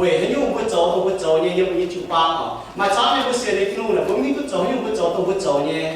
Weic haaix nyungc mbuo zoux dongh mbuo zoux nyei yiem mbuo nyei jiu-baang oc? Maaih camv nyei mbuo sienx liuz Tin-Hungh naaic, mbuo mv hiuv duqv zoux haaix nyungc mbuo zoux dongh mbuo zoux nyei.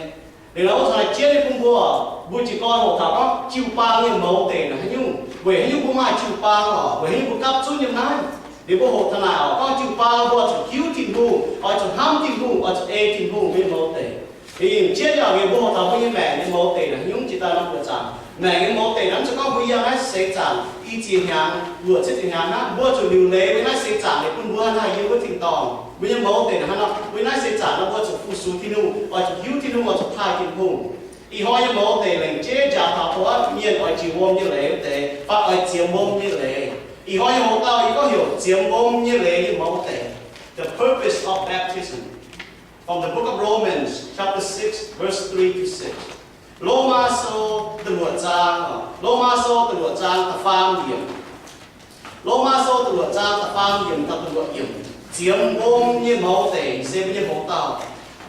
Liuz nor wuov zanc naaiv jienv nyei bun mbuo, mbuo jiez gorn hoqc taux gorngv jiu-baang nyei mouz deic naaic haaix nyungc, weic haaix nyungc mbuo maaih jiu-baang oc, weic haaix nyungc mbuo gapv zunv yiem naaiv. Liuz mbuo hoqc taux naaic oc, gorngv jiu-baang mbuo oix zuqc hiuv Tin-Hungh, oix zuqc hnamv Tin-Hungh, oix zuqc ei Tin-Hungh mbuo nyei mouz deic. Liuz jienv yaac mbuo hoqc taux mbuo nyei maengc nyei mouz deic naaic haaix nyungc. Jiex daaih norm buoqc zaangc, maengc nyei mouz deic naaiv, mv zeiz gorngv mbuo yangh naaiv seix zaangc i ziex hnyangx, luoqc cietv ziepc hnyangx hnangv, mbuo zuqc liuc leiz mbuo naaiv seix zaangc liuz bun mbuo hnangv haaix yiem wuov tin-dorngh. Mbuo nyei mouz deic naaic hnangv nor, mbuo naaiv seix zaangc nor mbuo zuqc fu-sux Tin-Hungh, oix zuqc hiuv Tin-Hungh, oix zuqc taaih Tin-Hungh. Ih hnoi nyei mouz deic lengc jeiv njaaux taux dongh wuov mienh oix jiex wuom nyei leiz wuov deix fai oix ziemx wuom nyei leiz. Ih hnoi nyei hoc-dauh yie gorngv heuc ziemx wuom nyei leiz nyei mouz deic. The purpose of baptism, from the book of Romans, chapter six, verse three to six. Lomaa Sou da'luoqc zaang, Lomaa Sou da'luoqc zaang da'faam yiemc. Lomaa Sou da'luoqc zaang da'faam yiemc taux da'luoqc yiemc. Ziemx wuom nyei mouz deic se mbuo nyei hoc-dauh.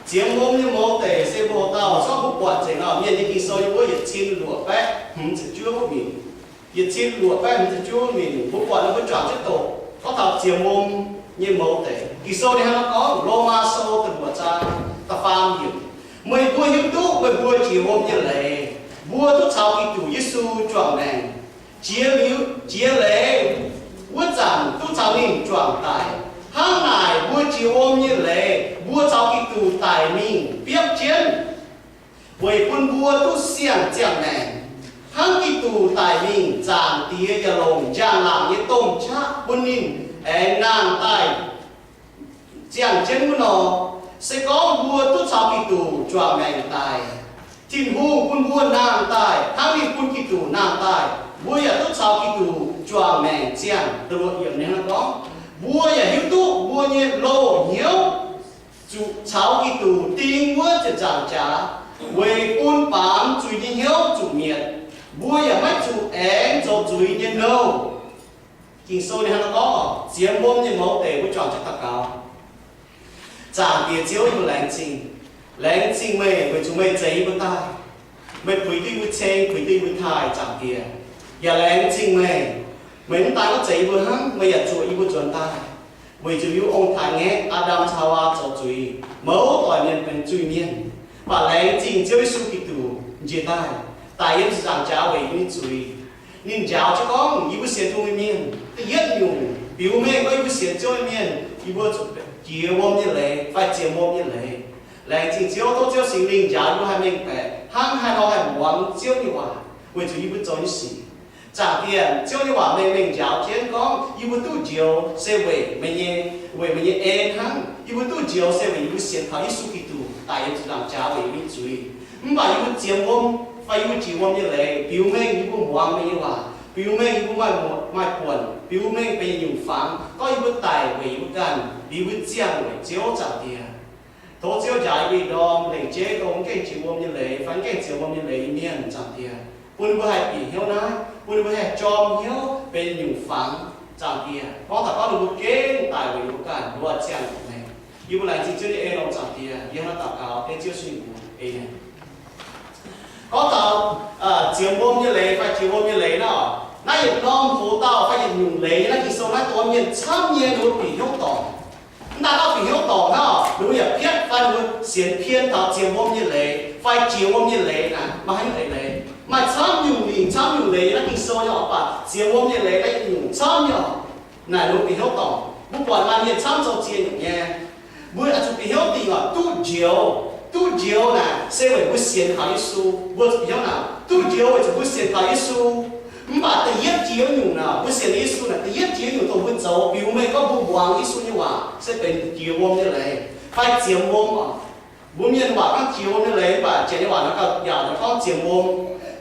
Ziemx wuom nyei mouz deic se mbuo hoc-dauh. Zorqv mbuo buatc nzengc nor, Mienh nyei Ging-Sou yiem wuov yietc cin luoqc baeqv hmz ziepc juov minc. Yietc cin luoqc baeqv hmz ziepc juov minc, mbuo buatc nor mbuo juangc jienv doqc gorngv taux ziemx wuom nyei mouz deic. Ging-Sou ninh hnangv naaiv gorngv, Lomaa Sou da'luoqc zaang da'faam yiemc. Meih mbuo hiuv duqv meih mbuo jiex wuom nyei leiz, mbuo duqv caux Giduc Yesu juangc maengc. Jiex liuz, jiex leiz wuov zanc duqv caux ninh juangc daic. Hnangv naaic, mbuo jiex wuom nyei leiz, mbuo caux Giduc daic mingh biopv jienv, weic bun mbuo duqv siang-ziangh maengc, hnangv Giduc daic mingh, Zaangc Diex yaac longc njang-laangc nyei domh qaqv bun ninh aengx nangh daaih ziangh jienv wuov nor. Se gorngv mbuo duqv caux Giduc juangc maengc daic, Tin-Hungh bun mbuo nangh daaih hnangv ninh bun Giduc nangh daaih, mbuo yaac duqv caux Giduc juangc maengc ziangh. Da'luoqc yiemc ninh hnangv gorngv, mbuo yaac hiuv duqv mbuo nyei loz-hnyouv zuqc caux Giduc ding wuov ziepc nzaangc jaax, weic bun baamz zuiz nyei hnyouv zuqc mietc, mbuo yaac maiv zuqc aengx zoux zuiz nyei nouh. Ging-Sou ninh hnangv naaiv gorngv, ziemx wuom nyei mouz deic mbuo juangc jienv daux gaux. Zaangc Diex Ziouv, yie mbuo laengz zingh. Laengz zingh meih weic zuqc meih zeix yie mbuo daaih. Meih puix duqv yie mbuo ceng, puix duqv yie mbuo taaih, Zaangc Diex. Yaac laengz zingh meih. Meih mv daan gorngv zeix yie mbuo hnangv, meih yaac zuoqc yie mbuo nzuonx daaih, weic zuqc yie mbuo ong-taaix-ngaeqv Aa^ndam caux Haawaa zoux zuiz, mouz doic mienh benx zuiz-mienh. Mv baac laengz zingh Ziouv Yesu Giduc njiec daaih, daic yiem ziepc nzaangc jaax weic yie mbuo nyei zuiz. Ninh njaaux jienv gorngv yie mbuo sienx Tin-Hungh nyei mienh, da'yietv nyungc biux mengh gorngv yie mbuo sienx Ziouv nyei mienh, yie mbuo zuqc jiex wuom nyei leiz fai ziemx wuom nyei leiz. Laengz zingh Ziouv, tov Ziouv Singx Lingh njaaux yie mbuo haih mengh baeqc hnangv haaix nor haih muangx Ziouv nyei waac weic zuqc yie mbuo zoux nyei sic. Zaangc Diex, Ziouv nyei waac mengh mengh njaaux jienv gorngv yie mbuo duqv njoux se weic meih nyei, weic meih nyei en hnangv. Yie mbuo duqv njoux se weic yie mbuo sienx kaux Yesu Giduc daic yiem ziepc nzaangc jaax weic yie mbuo nyei zuiz. Mv baac yie mbuo ziemx wuom fai yie mbuo jiex wuom nyei leiz biux mengh yie mbuo muangx meih nyei waac, biux mengh yie mbuo maaih, maaih buonc, biux mengh benx yietc nyungc fangx gorngv yie mbuo daic weic yie mbuo ganh, liuz yie mbuo ziangh weic Ziouv. Zaangc Diex, tov Ziouv njaaux yie mbuo ih ndorm lengc jeiv dongh mv gaengh jiex wuom nyei leiz fai mv gaengh ziemx wuom nyei leiz nyei mienh, Zaangc Diex, bun ninh mbuo haih bieqc hnyouv naaiv, bun ninh mbuo haih jorm hnyouv benx yietc nyungc fangx. Zaangc Diex, gorngv taux gorngv ninh mbuo gengh daic weic ninh mbuo ganh, ninh mbuo ziangh weic meih. Yie mbuo laengz zingh Ziouv nyei en longx, Zaangc Diex. Yie hnangv naaiv daux gaux dengv Ziouv Yesu nyei mbuox. Aamen. Gorngv taux ziemx wuom nyei leiz fai jiex wuom nyei leiz naaiv, naaiv yietc norm hoc-dauh fai yietc nyungc leiz nyei naaiv Ging-Sou naaiv, dongh mienh camv nyei ninh mbuo bieqc hnyouv dorngc. Mv daaih gorngv bieqc hnyouv dorngc hnangv, ninh mbuo yaac piatv fai ninh mbuo sienx pien taux ziemx wuom nyei leiz fai jiex wuom nyei leiz naaic, maaih haaix nyungc eix leiz? Maaih camv nyungc lingc camv nyungc leiz nyei naaiv Ging-Sou nyei oc. Mv baac ziemx wuom nyei leiz naaiv yietc nyungc camv nyei oc. Naaic ninh mbuo bieqc hnyouv dorngc. Mbuo buatc maaih mienh camv zoux ziex nyungc nyei. Mbuo oix zuqc bieqc hnyouv dingc oc, duqv njoux. Duqv njoux naaic se weic mbuo sienx kaux Yesu. Mbuo zuqc bieqc hnyouv naaic, duqv njoux weic zuqc mbuo sienx kaux Yesu. Mv baac da'yietv jiex nyungc naaic, mbuo sienx Yesu naaic, da'yietv jiex nyungc dongh mbuo zoux biux mengh gorngv mbuo muangx Yesu nyei waac se benx jiex wuom nyei leiz fai ziemx wuom oc. Mbuo mienh waac gorngv jiex wuom nyei leiz, mv baac janx nyei waac naaiv gauh yaauc nyei gorngv ziemx wuom.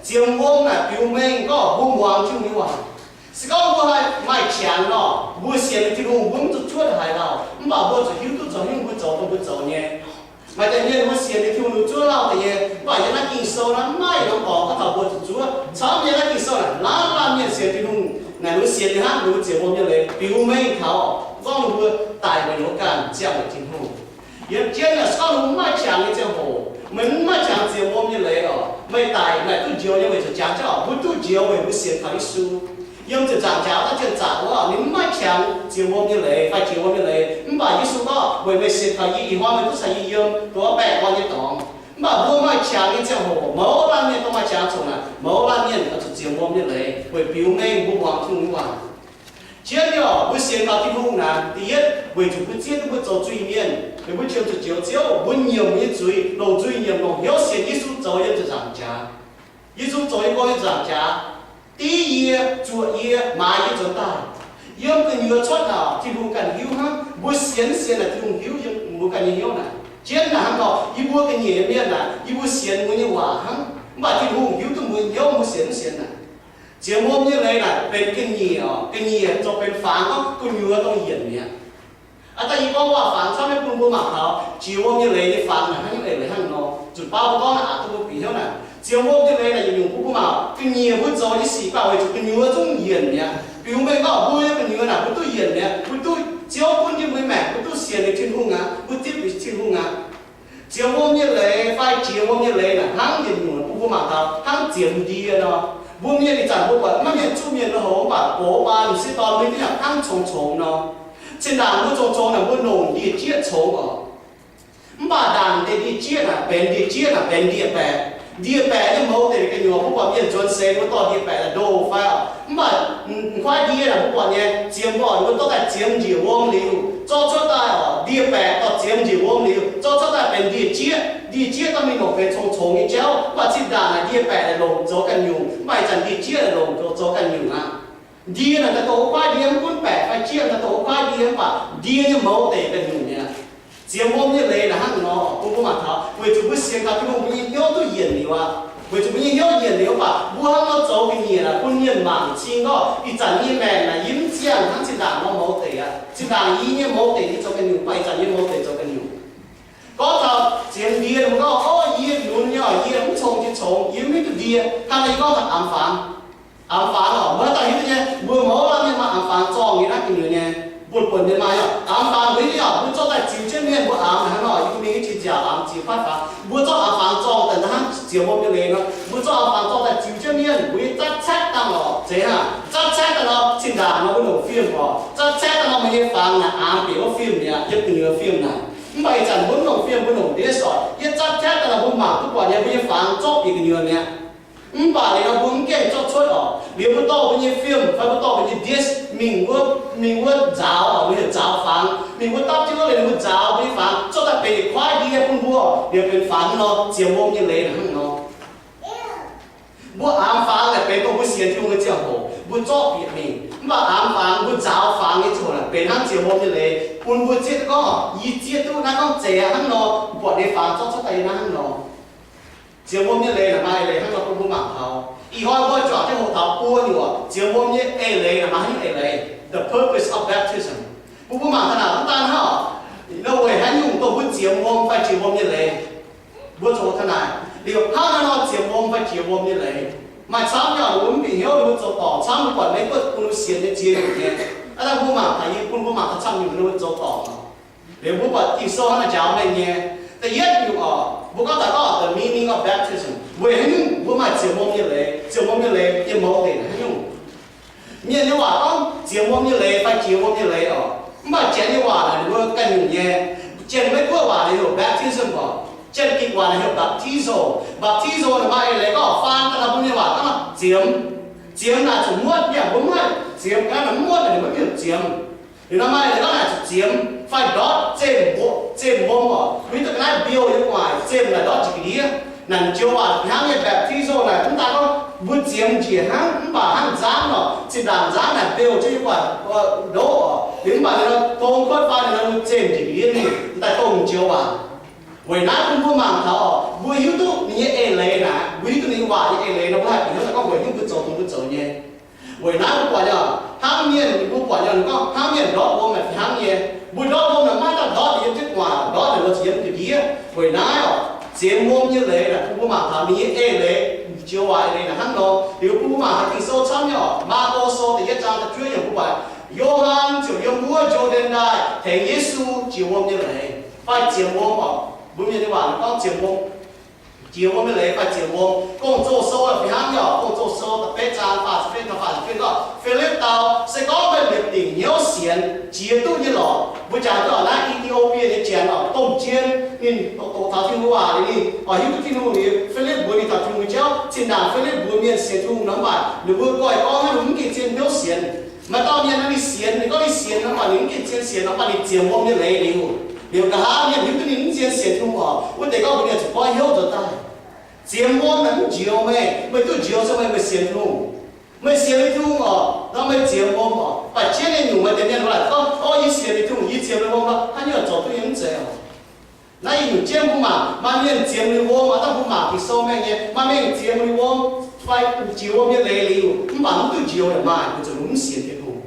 Ziemx wuom naaic biux mengh gorngv mbuo muangx Tin-Hungh nyei waac. Se gorngv mbuo haih maaih qangx nor, mbuo sienx liuz Tin-Hungh mbuo mv zuqc zuov haaix lauh, mv baac mbuo zuqc hiuv duqv zoux haaix nyungc mbuo zoux dongh mbuo zoux nyei. Maaih deix mienh mbuo sienx liuz Tin-Hungh zuov lauh deix nyei, mv baac yiem naaiv Ging-Sou naaiv maiv norm dorngx gorngv taux mbuo zuqc zuov. Camv yiem naaiv Ging-Sou naaic, laanh laanh mienh sienx Tin-Hungh naaic, ninh mbuo sienx liuz hnangv, ninh mbuo ziemx wuom nyei leiz biux mengh taux gorngv ninh mbuo daic weic ninh mbuo ganh, ziangh weic Tin-Hungh. Yiem jienv naaic se gorngv ninh mbuo mv maaih qangx nyei ziangh hoc, meih mv maaih qangx ziemx wuom nyei leiz oc, meih daic naaic duqv njoux nyei weic zuqc jangx jienv oc, mbuo duqv njoux weic mbuo sienx kaux Yesu. Yiem ziepc nzaangc jaax daaih ziepc nzaangc wuov, ninh mv maaih qangx ziex wuom nyei leiz fai jiex wuom nyei leiz. Mv baac Yesu gorngv, weic meih sienx kaux yie, ih hnoi meih duqv caux yie yiem dongh wuov baengh orn nyei dorngx. Mv baac mbuo maaih qangx nyei ziangh hoc, mouz laanh mienh dongh maaih qangx congx naaic, mouz laanh mienh oix zuqc ziex wuom nyei leiz weic biux mengh mbuo muangx Tin-Hungh nyei waac. Jienv nyei oc, mbuo sienx kaux Tin-Hungh naaic, da'yietv weic zuqc mbuo zieqv duqv mbuo zoux zuiz-mienh, weic mbuo qiemx zuqc njoux Ziouv, mbuo nyiemc nyei zuiz, longc nzuih nyiemc, longc hnyouv sienx Yesu zoux yiem ziepc nzaangc jaax. Yesu zoux nyei gong yiem ziepc nzaangc jaax, div yie, zuoqc yie, maaiz yie nzuonx daaih. Yiem gu'nyuoz cuotv naaic, Tin-Hungh ganh hiuv hnangv. Mbuo sienx mv sienx naaic, Tin-Hungh hiuv yiem mbuo ganh nyei hnyouv naaic. Jienv naaic hnangv nor, yie mbuo ga'nyiec nyei mienh naaic, yie mbuo sienx mbuo nyei waac hnangv. Mv baac Tin-Hungh hiuv duqv mbuo hnyouv, mbuo sienx mv sienx naaic. Ziex wuom nyei leiz naaic benx ga'nyiec oc. Ga'nyiec zoux benx fangx gorngv gu'nyuoz dongh yienc mi'aqv. Aa, daaih yie gorngv waac-fangx camv nyei bun mbuo mangc taux jiex wuom nyei leiz nyei fangx naaic hnangv nyungc eix leiz hnangv nor. Zuqc baav mbuo gorngv naaic aqc duqv mbuo bieqc hnyouv naaic. Ziex wuom nyei leiz naaic nyungc-nyungc bun mbuo mangc, ga'nyiec mbuo zoux nyei sic baac weic zuqc gu'nyuoz zungv yienc mi'aqv. Biux mengh gorngv mbuo nyei gu'nyuoz naaic mbuo duqv yienc mi'aqv. Mbuo duqv Ziouv bun jienv mbuo nyei maengc, mbuo duqv sienx liuz Tin-Hungh aqv, mbuo zipv liuz Tin-Hungh aqv. Ziex wuom nyei leiz fai jiex wuom nyei leiz naaic hnangv yietc nyungc bun mbuo mangc taux hnangv ziemx ndie nor. Mbuo mienh ih zanc mbuo buatc maiv mienh zuqv mienh lui-houx mv baac gox baan m'sieqv dorn mingh duqv yaac hnangv congx-congx nor. Cin-ndaangc mbuo congx-congx naaic mbuo longc ndie-jieqv congx oc. Mv baac ndaangc deix ndie-jieqv naaic benx ndie-jieqv naaic benx ndie-baeqc. Ndie-baeqc nyei mouz deix ga'nyuoz mbuo buatc mienh nzuonx seix mbuo dorh ndie-baeqc daaih ndoh fai oc. Mv baac m'nqoiv ndie naaic mbuo buatc nyei ziemx mbuo oc, mbuo dorh daaih ziemx njiec wuom liuz zorqv cuotv daaih oc, ndie-baeqc dorh ziemx njiec wuom liuz zorqv cuotv daaih benx ndie-jieqv. Ndie-jieqv dorh mingh longc benx congx-congx nyei jauv. Mv baac cin-ndaangc naaic ndie-baeqc naaic longc zoux ganh nyungc, mv baac ih zanc ndie-jieqv naaic longc zoux ganh nyungc aqv. Ndie naaic daaih dongh wuov kuaaiv ndie, mv gunv baeqc fai jieqv daaih dongh wuov kuaaiv ndie, mv baac ndie nyei mouz deix ganh nyungc mi'aqv. Ziemx wuom nyei leiz naaic hnangv nor bun mbuo mangc taux, weic zuqc mbuo sienx kaux Tin-Hungh, mbuo nyei hnyouv duqv yienc liuz aqv. Weic zuqc mbuo nyei hnyouv yienc liuz mv baac mbuo hnangv nor zoux ga'nyiec naaic bun mienh mangc cing gorngv ih zanc yie nyei maengc naaic yie mv ziangh hnangv zinh ndaangc nor mouz deix aqv. Zinh ndaangc yie nyei mouz deix yie zoux ganh nyungc, mv baac ih zanc yie mouz deix zoux ga'nyungc. Gorngv taux ziemx ndie, mbuo gorngv, o, yie lunx nyei oc, yie mv cong jienv congx, yie mv hiuv duqv ndie. Hnangv naaic yie gorngv taux amx fangx. Amx fangx oc, mbuo haaix dauh hiuv duqv nyei, mbuo mouz laanh mienh maaih amx fangx zorngh nyei naaiv gu'nyuoz nyei, buonc-buonc nyei maaih oc. Amx fangx mbuo hiuv duqv oc, mbuo zorqv daaih ziux jienv mienh mbuo amx hnangv nor, yie mbuo mingh nyei qiex nziaauc amx ziux kuaaiv fangx, mbuo zorqv amx fangx zorngh daaih hnangv ziemx wuom nyei leiz nor, mbuo zorqv amx fangx zorngh daaih ziux jienv mienh mbuo nyei zatv caeqv dangh oc, zeiz hnangv zatv caeqv dangh nor, cin-ndaangc nor mbuo longc fim oc, zatv caeqv dangh nor meih nyei fangx naaic amx bieqc wuov fim mi'aqv, yiem gu'nyuoz fim naaic. Mv baac ih zanc mbuo mv longc fim, mbuo longc ndiev soic, yie zatv caeqv dangh nor mbuo mangc duqv buatc nyei mbuo nyei fangx zorqv bieqc gu'nyuoz mi'aqv. Mv baac liuz nor mbuo mv gaengh zorqv cuotv oc. Liuz mbuo dorh mbuo nyei fim fai mbuo dorh mbuo nyei ndiev mingh wuov, mingh wuov nzaaux oc, mbuo heuc nzaaux fangx. Mingh wuov dapv jienv wuov liuz mbuo nzaaux mbuo nyei fangx, zorqv daaih benx yietc kuaaiv ndie bun mbuo, liuz benx fangx nor, ziemx wuom nyei leiz naaic hnangv nor. Mbuo amx fangx naaic benx dongh mbuo sienx Tin-Hungh nyei ziangh hoc mbuo zorqv bieqc mingh. Mv baac amx fangx mbuo nzaaux fangx nyei ziangh hoc naaic benx hnangv ziemx wuom nyei leiz bun mbuo zieqv duqv gorngv, yie zieqv duqv naaiv gorngv zeiz aqv hnangv nor, buatc nyei fangx zorqv cuotv daaih yie naaiv hnangv nor. Ziemx wuom nyei leiz naaic maaih eix leiz hnangv nor bun mbuo mangc taux. Ih hnoi mbuo juangc jienv hoqc taux buo nyungc ziemx wuom nyei eix leiz naaic maaih haaix nyungc eix leiz? The purpose of baptism. Bun mbuo mangc taux naaic mv daan hnangv oc, weic haaix nyungc dongh mbuo ziemx wuom fai jiex wuom nyei leiz. Mbuo zoux taux naaic liuz hnangv haaix nor ziemx wuom fai jiex wuom nyei leiz. Maaih camv nyei oc, mbuo mv bieqc hnyouv, mbuo zoux dorngc camv, mbuo buatc maiv buatc bun mbuo sienx nyei ziex nyungc nyei. Aa, mbuo mangc taux, yie bun mbuo mangc taux camv nyungc mbuo zoux dorngc oc. Liuz mbuo buatc Ging-Sou hnangv naaiv njaaux mengh nyei. Da'yietv nyungc oc, mbuo gorngv taux gorngv the meaning of baptism, weic haaix nyungc mbuo maaih ziemx wuom nyei leiz, ziemx wuom nyei leiz nyei mouz deix haaix nyungc. Mienh nyei waac gorngv ziemx wuom nyei leiz fai jiex wuom nyei leiz oc. Mv baac Janx nyei waac naaic ninh mbuo ganh nyungc nyei. Janx-Meiv-Guoqv waac naaic heuc baptism oc. Janx-Gikc waac naaic heuc baptizo. Baptizo naaic maaih eix leiz gorngv faan daaih nor mbuo mienh waac gorngv ziemx. Ziemx naaic zuqc muotv, mienh mbuo mv maaih ziemx ga'naaiv naaic mv muotv naaic ninh mbuo mv heuc ziemx. Liuz nor maaih eix leiz gorngv naaic zuqc ziemx fai ndortv zemh, zemh wuom oc. Mbuo hiuv duqv ga'naaiv mbiouh nyei gu'nguaaic zemh naaic ndortv njiec ga'ndiev. Naaic joux waac hnangv nyei baptizo naaic mv daan gorngv mbuo ziemx njiec hnangv, mv baac hnangv nzangv nor, zinh ndaangc nzangv naaic mbiouh jienv nyei gu'nguaaic ndouv oc. Liuz mv baac ninh nor tong kuotv fai ninh nor mbuo zemh njiec ga'ndiev mingh, daaih dongh joux waac. Weic naaiv bun mbuo mangc taux oc, mbuo hiuv duqv ninh nyei eix leiz naaic, mbuo hiuv duqv ninh nyei waac nyei eix leiz nor, mbuo haih bieqc hnyouv daaih gorngv weic hnyouv mbuo zoux dongh mbuo zoux nyei. Weic naaiv mbuo buatc nyei, hnangv mienh mbuo buatc nyei gorngv hnangv mienh ndortv wuom naaic fih hnangv nyei. Mbuo ndortv wuom naaic maiv daaih ndortv yiem jienv gu'nguaaic, ndortv naaic lorz zuqc yiem ga'ndiev. Weic naaiv oc, ziemx wuom nyei leiz naaic bun mbuo mangc taux ninh nyei eix leiz, joux waac eix leiz naaic hnangv nor. Liuz bun mbuo mangc taux Ging-Sou camv nyei oc, Maako Sou da'yietv zaang da'juov yiemc mbuo buatc Yo^han ziouc yiem wuov Yo^ndaen ndaaih tengx Yesu jiex wuom nyei leiz fai ziemx wuom oc. Mbuo mienh nyei waac gorngv ziemx wuom. Jiex wuom nyei leiz fai ziemx wuom. Gong-Zoh Sou fih hnangv nyei oc, Gong-Zoh Sou da'betv zaang faah ziepc betv taux faah ziepc betv gorngv, Filipv Se gorngv meih liepc dingc hnyouv sienx, jiex duqv nyei lorqc. Mbuo jangx duqv naaiv E^ti^o^bie nyei janx oc, domh jien, ninh doqc taux Tin-Hungh waac liuz, ninh oix hiuv duqv Tin-Hungh liuz, Filipv mbuox ninh taux Tin-Hungh nyei jauv. Zinh ndaangc Filipv mbuox mienh sienx Tin-Hungh nor, mv baac ninh mbuo goiv gorngv hnangv ninh mv gengh zien hnyouv sienx. Maaih dauh mienh naaiv ninh sienx, ninh gorngv ninh sienx nor, mv baac ninh mv gengh zien sienx nor, mv baac ninh ziemx wuom nyei leiz liuz, liuz nqa'haav mienh hiuv duqv ninh mv zien sienx Tin-Hungh oc, wuov deix gorngv mbuox ninh zuqc goiv hnyouv nzuonx daaih. Ziemx wuom naaic mv njoux meih, meih duqv njoux se meih, meih sienx Tin-Hungh. Meih sienx liuz Tin-Hungh oc, nor meih ziemx wuom oc. Baac jienv nyei nyungc maaih deix mienh laaic gorngv, O, yie sienx liuz Tin-Hungh, yie ziemx liuz wuom, haaix nyungc zuqc duqv yie mv zeiz oc. Naaiv ih nyungc jienv mbuo mangc, maaih mienh ziemx liuz wuom, maaih dangh mbuo mangc Ging-Sou mengh nyei, maaih mienh ziemx liuz wuom fai jiex wuom nyei leiz liuz, mv baac mv duqv njoux yaac maaih, weic zuqc ninh mv sienx Tin-Hungh.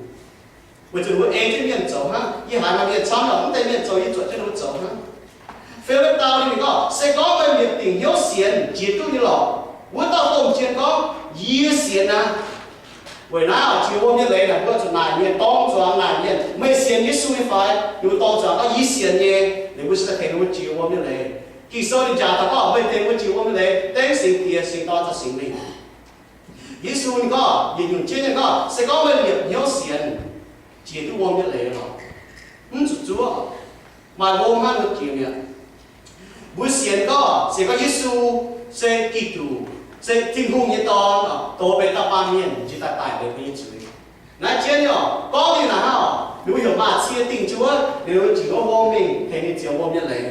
Weic zuqc ninh mbuo ei jienv mienh zoux hnangv. Yie haiz maaih mienh camv, mv deix mienh zoux, yie zuotc jienv ninh mbuo zoux hnangv. Filipv dau ninh gorngv, se gorngv meih liepc dingc hnyouv sienx, jiex duqv nyei lorqc. Wuov dauh domh jien gorngv, yie sienx aqv. Weic naaiv oc, jiex wuom nyei leiz naaic, mbuo zuqc naaic mienh, dorng zuangx naaic mienh, meih sienx Yesu nyei fai? Ninh mbuo dorng zuangx gorngv, yie sienx nyei. Liuz mbuo se daaih tengx ninh mbuo jiex wuom nyei leiz. Ging-Sou ninh njaaux taux gorngv, meih tengx mbuo jiex wuom nyei leiz, dengv Singx Diex, Singx Dorn caux Singx Lingh. Yesu ninh gorngv, yietc nyungc jienv ninh gorngv, se gorngv meih liepc hnyouv sienx, jiex duqv wuom nyei leiz lorqc. Mv zuqc zuov. Maaih wuom hnangv nor jiex mi'aqv. Mbuo sienx gorngv, sienx gorngv Yesu se Giduc, se Tin-Hungh nyei Dorn, goux benx dauh baamh mienh njiec daaih daic weic mbuo nyei zuiz. Naaiv jienv nyei oc, gorngv liuz naaic hnangv oc, ninh mbuo heuc maaih cie dingh jienv wuov, ninh mbuo jiex wuov wuom mingh tengx ninh ziemx wuom nyei leiz.